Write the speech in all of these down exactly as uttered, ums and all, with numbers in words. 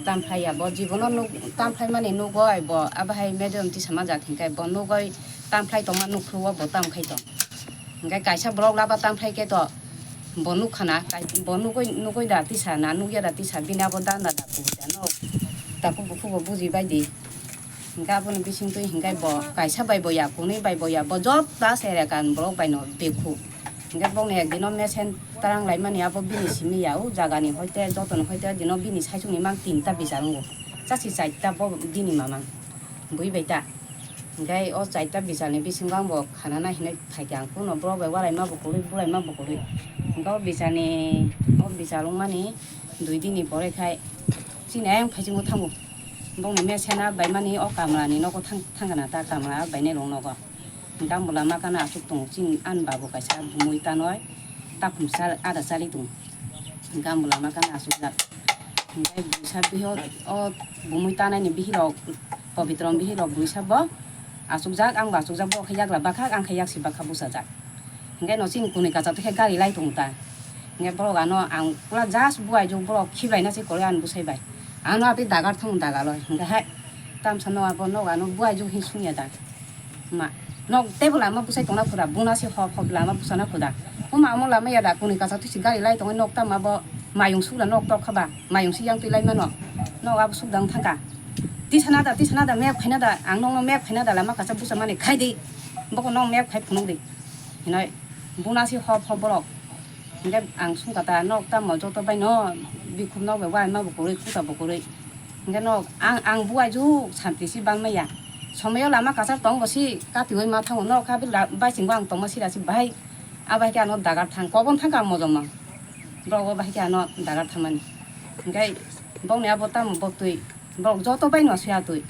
Tamphai ya bo jibono nuk, tamphai mani nugoi bo, abo hai medium tisa ma jat hinkai bo nugoi tamphai tongma nukphru o bo tamphai tong. Hinkai kaisa borok laba tamphai khe to bo nukha na, kai-, bo nugoi, nugoi da tisa na, nugya da tisa, bini abo danda da kubuja no. Taku bukhu bo buji bai di. Hinkai aboni bising twi hinkai bo kaisa bai bo ya, kunui bai bo ya, bo joto se rekan borok bai no bikhu. Hinkai bokni ekdino mesen tarang laimani abo bini simi ya, o jagani hoite, jotoni hoite, dino bini saichungni mang tinta bijal wngo. Chasi chaita bo bini mamang. Bui bai ta. Hinkai o chaita bijalni bisingo ang bo khanana hinui phaikha ang, kuno borok bai walai ma bo kwrwi, bulai ma bo kwrwi. Hinkai o bijalni, o bijal wngmani dui dini pore khai chini ayang phaichungo thango. Bongni mesena baimani o kamlani nogo thang-, thangkana ta kamla bainai rok nogo. Gambula makana aswk tongo chini ani babu kaisa bumui tanoi takhumsa ada chali tongo. Gambula makana aswk jak. Hinkhe buisa bihi o, o bumui tanaini bihirok, Pobitro bihirok buisa bo aswk jak, ang bo aswk jak, bo khe yakla bakha, ang khe yaksi bakha busa jak. Hinkhe no chini kuni kacha twi khe gari lai tongo ta. Hinkhe borok ano ang pura just buai jok borok khiblai na se kore ani bwsai bai. Ano atwi dagar thong daga loi. Hinkhe hai tamsa no abo nog ano buai jok hin sungya da. Ma nog tebo lama bwsai tongna pura buna se hop hop lama bwsana pura. Huma amo lama ya da kuni kacha twi se gari lai tongo nog tamo abo mayung sura nog tok khaba. Mayung si yang twi lai mano. Nog abo suk dang thangka. Tisana da, tisana da, map khaina da, ang nokno map khaina da, lama kacha bwsa mani khai di. Boko nok map khai phunuk di. Hinoi buna si hop hop borok. Hinkhe ang sungkha ta nok tamo joto bai no bikhum nok bai waima bo kwrwi, khuta bo kwrwi. Hinkhe nok ang, ang buai ju santi si bang maya. Somoyo lama kacha tong bo si katiwi ma thango nok kha bai singbo ang tongma sira si bahai. Abai khe ano dagar thang, kobon thang ka mojong mang. Borok bo bahai khe ano dagar thangmani. Hinkhe bokni abo tamo boktwi. Borok joto bai no swi atwi.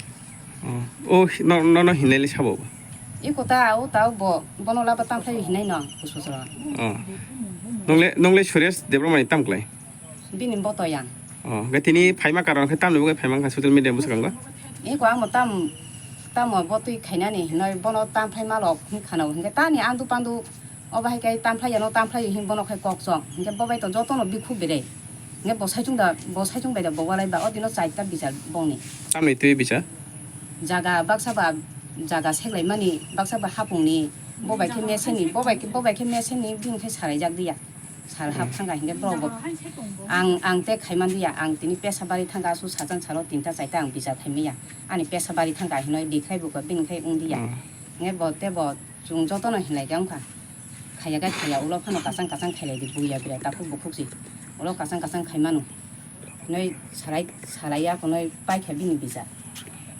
Oh, oh, no, no, no, hinai le sabo ba? Iko ta, o ta, o bo, bono laba tang khlai hinai no, kusu soro. Oh. Nongle, nongle Suresh Debbarma ni tam klai? Bini boto yang. Oh, ga tini phaima karon khe tamni bagwi phaima kha social media bwskango? Iko amo tam, tamo botwi khainani hinoi bono tam phaima lok hin khano, hinkhe tani andu pandu. O bahai khe tamphai yano, tamphai hin bono khai kok chong. Hinkhe bo bai to jotono bikhu bere. Hinkhe bo saichung da, bo saichung bai da bo walai ba, o dino chaita bichar bongni. Tamni twi bichar? Jaga baksa ba, jaga seglai mani, baksa ba hapungni, bo bai khe meseni, bo bai khe, bo bai khe meseni, bini khai sarai jak diya. Sal hap thangka hinkhe borok bo. Ang, ang te khai man diya, ang tini pesa bari thangka, asu sajan salo tinta chaita ang bichar khai maya. Ani pesa bari thangka hinoi likhlai buka bini khai wng diya. Hmm. Hinkhe bo te bo Chwng jotono hinlai khe wngkha. Khaiya khe khaiya, ulo phano kachang kachang khailai di, buiya birai takhuk bukhuk si. Ulo kachang kachang khai mano. Hinoi salai, salai ya khonoi paikha bini bichar.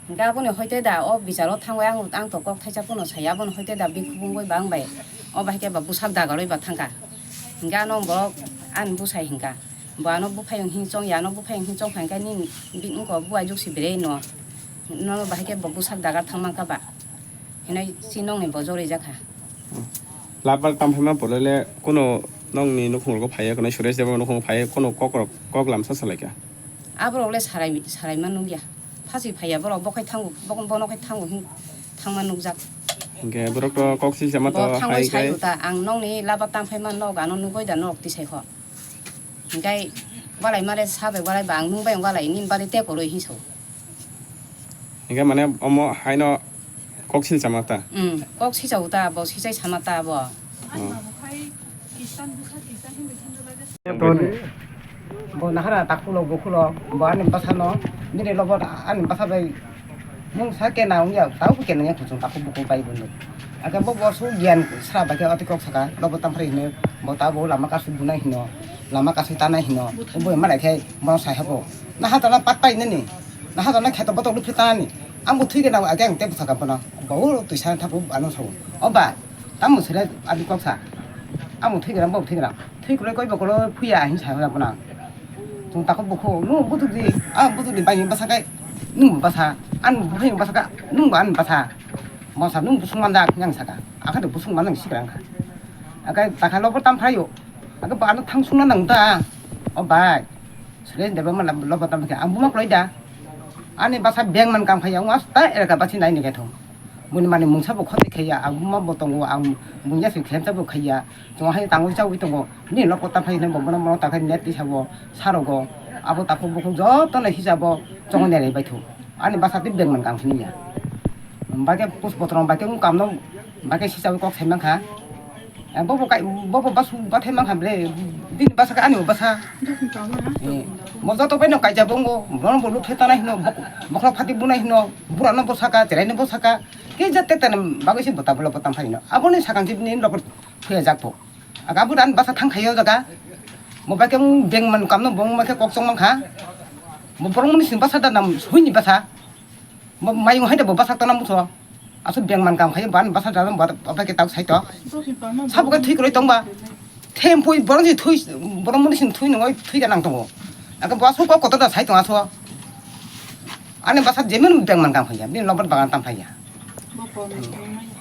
Hinkhe aboni hoite da o bicharo thangwi ang, ang to kok thaisa phano saya, aboni hoite da bikhuk wngwi ba wng bai. O bahai khe ba bwsak dagarwi ba thangkha. Hinkhe ano borok ani bwsai hinkha. Bo ano buphayung hini chong ya, ano buphayung hini chong phankhe nini bi-, wngkha buai jukse bere no. Nono bahai khe bo bwsak dagar thang mankha ba. Hinoi si nokni bo joroi jakha. Labar tam phaima bolele kuno nokni nukhung rogo phaiya, kuno Suresh Debbarma nukhung phaiya, kuno kok rok, kok lamsa salaikha. Aborok le sarai, sarai ma nukya. Phasi phaiya borok, bo khai thango, bo, bono khai thango hin thangma nukjak. Hinkhe borok to kok si sama to. Bo thangwi hai sai khai uta, ang nokni labar tam phaima nok ano nugoi da nok tisai kho. Hinkhe walai mare sa bai walai ba ang nung bai walai nini bari tei kwrwi hinwi sao. Hinkhe mane omo haino kok sil sama ta? Hmm, kok sijao ta, bo sijai sama ta bo. Oh. Bo nahara takhulok bukhulo, bo ani bwsano, bini lobo ani bwsa bai Mung sa kena wngya, tao bo kena ya kuchung takhuk bukhuk bai bo nuk. Ake bo bo su giyan sra bai khe oti kok saka, lobo tamphri hino, bo tao bo lama kasu bunai hino, lama kasu tanai hino, bo ma lai khe bo sai habo. Na ha tana pat pai nani, na ha tana kheto botok luphi tanani. Ang bo thui kena ake ang te bwsaka bono, bo twi sa thapu ano sao. O ba, tamo sere abi kok sa. Ang bo thui kena, bo thui kena. Thui kule koi bo kolo phuya hin sa bono. Chwng takhuk bukhuk, nung buthuk di, ah, buthuk di bai basa kai, nung basa, an bukhuk basa ka, nung ba an basa. Masa nung busung manjak yang saka, akha de busung manjak sikra angkha. Akai takha lobo tam phaio, aka ba ano thang sungna nang ta, o bai. Sule de ba mana lobo tam khe, ang buma kloi da. Ani basa beng man kam khai, ang asta erka basi nai ni khe thong. Buni mani mungsa bo khotai khaiya, ang buma bo tongo, ang bungya se khemsa bo khaiya. Chwng hai tangwi chawi tongo. Ni loko ta phai hinwi bo bono bono ta khai net tisa bo sarogo. Abo takhuk bukhuk jotono hisabo chongni raibai thu. Ani bwsa tei bengman kang sini ya. Baikhe pus botrom baikhe wng kamno baikhe sisabo kok sai mankha. Eh, bobo kai, bobo basu bathai mankha bre. Bini bwsa khe ani bwsa. Eh, mo joto baino kaijabo wngo. Bono bo luphe tanai hino, bok-, bokhorok phati bunai hino, burano bo saka, cheraino bo saka. Khe jate tene bagwi se bota bolo botam phaino. Aboni sakang se bini lobor thuya jak pho. Aga bo dan bwsa thang khayo jaga. Mo bai khe bengman kamno bong ma khe kok chong mankha. Mo borok muni sin bwsa da nam suini bwsa. Mo mayung hai da bo bwsa tana muso. Asu bengman kam khayo ban bwsa da bo bai khe tak sai to. Sabo khe thwi kwrwi tong ba. Them pui borok si thui borok muni sin thui nungoi thui da nang tongo. Aga bo asu kok kotor da sai tong asu. Ani bwsa jemen bengman kam khayo. Bini lobor bagan tam khayo.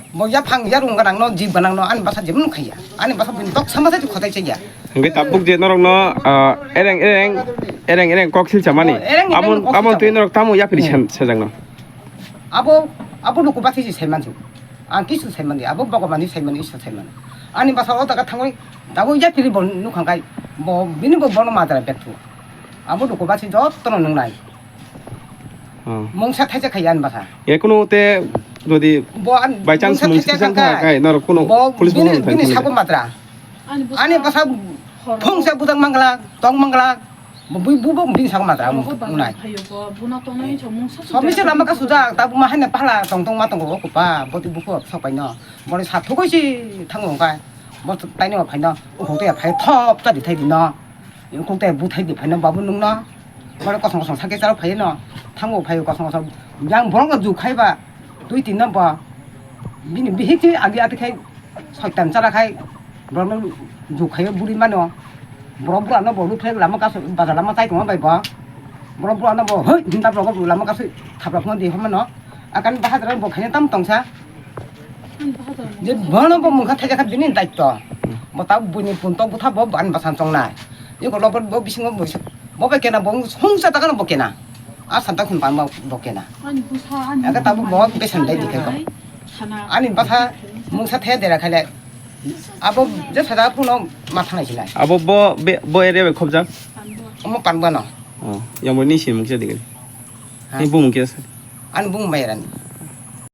Bo yaphang yarung ganang no, jib ganang no, ani bwsa jemon khaiya. Ani bwsa bini tok sama sai khotai chaya. Hingke tabuk je norok no, ah, ereng, ereng, ereng, ereng kok silcha mani. Oh, ereng, ereng Amon, kok amon silcha twi mani. Norok tamo yapri Hmm. Sen-, sejak no. Abo, abo luku basi si saiman su. Ang kisu saiman di, abo Bhagwan ni saiman, Iswar saiman. Ani bwsa o jaga thangwi, abo yapri bo nukhang kai, bo bini bo bono madara bethu. Abo luku basi jotto no nungnai. Oh. Mungsa thaisa khaiya ani bwsa. E, kuno te jodi Bo an-, by chance mungsa mungsa thaisa thaisa kha khai, kai, noro kuno bo police bini, mo bini thai sabo matra. Ani bwsa phungsa budang mangla, tong mangla. Bo bui bu bo bini sabo matra. Unai. Somi se lama ka suja, ta bu ma haina phala tong tong ma tongo ko pa, boti buku sok pai no. Bori sa thugoi si thango kai. Bo taino phai no. Ukhuk te phai thop ta di thai di no. Ukhuk te bu thai di phai no babu nung no. Boro kosong kosong sakhe charo phai no. Thango phai kosong kosong. Yang borok no ju khai ba. Tui tin no bo. Bini bihik ti agi ati khai. Soitan chara khai. Borok no ju khai buri mano. Borok bura no bo lu phai lama kasu bazar lama chai tong bai bo. Borok bura no bo hoi hinta borok lama kasu thapra phone di homa no. Akan bahadra bo khai tam tongsa. Je bono bo mungkha thaijak kha bini daitto. Bo ta buini punto butha bo ban basan chongnai. Iko lobo bo bisingo bo bo bai kena bo songsa ta kana bo kena. A santa khun ban bo kena. Ani bwsa, ani Aga ta bo bo besan dai dikhai ko. Ani bwsa mungsa the dera khaile. Abo je sada phuno ma thangnai sinai. Abo bo be, bo area be khobjak. Omo panbano. Oh, yang bo ni si mungsa dikhe. Ha? Ni bumung khe sa? Ani bumung bai rani.